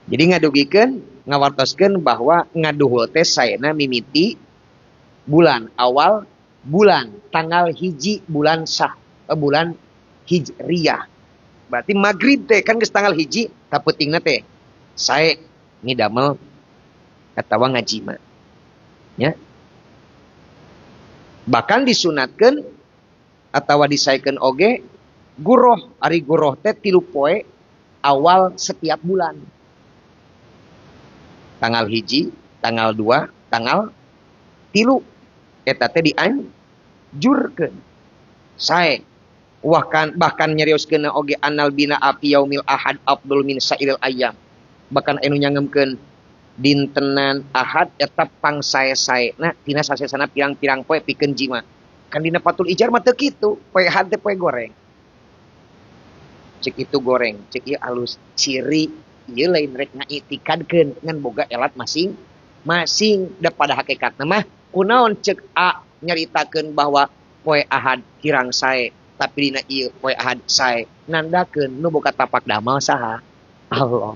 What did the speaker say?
Jadi ngadugikeun ngawartoskeun bahwa ngaduhul teh saena mimiti bulan awal bulan tanggal 1 bulan sah bulan Hijriyah. Berarti maghrib teh kan geus tanggal 1 tapeutingna teh sae ngidamel atawa ngajima. Ya. Bahkan disunatkeun atawa disaekeun oge guroh, ari guroh teh 3 poe awal setiap bulan. Tanggal 1, tanggal 2, tanggal 3 eta teh dianjurkeun. Sae bahkan nyarioskeun oge anal bina api yaumil ahad afdol min sairil ayyam. Bahkan anu nyangemkeun dintenan ahad eta pangsae-saena tina sasesana pirang-pirang poe pikeun jima. Kan dina Fathul Ijar mah teu kitu, poe ahad teh poe goreng. Cek itu goreng, cek ieu alus ciri ieu lain rek ngaitikadkeun ngan boga elat masing-masing. Da pada hakikatna mah kunaon cek A nyaritakeun bahwa poe ahad kirang sae, tapi dina ieu poe ahad sae, nandakeun nu boga tapak damal saha? Allah.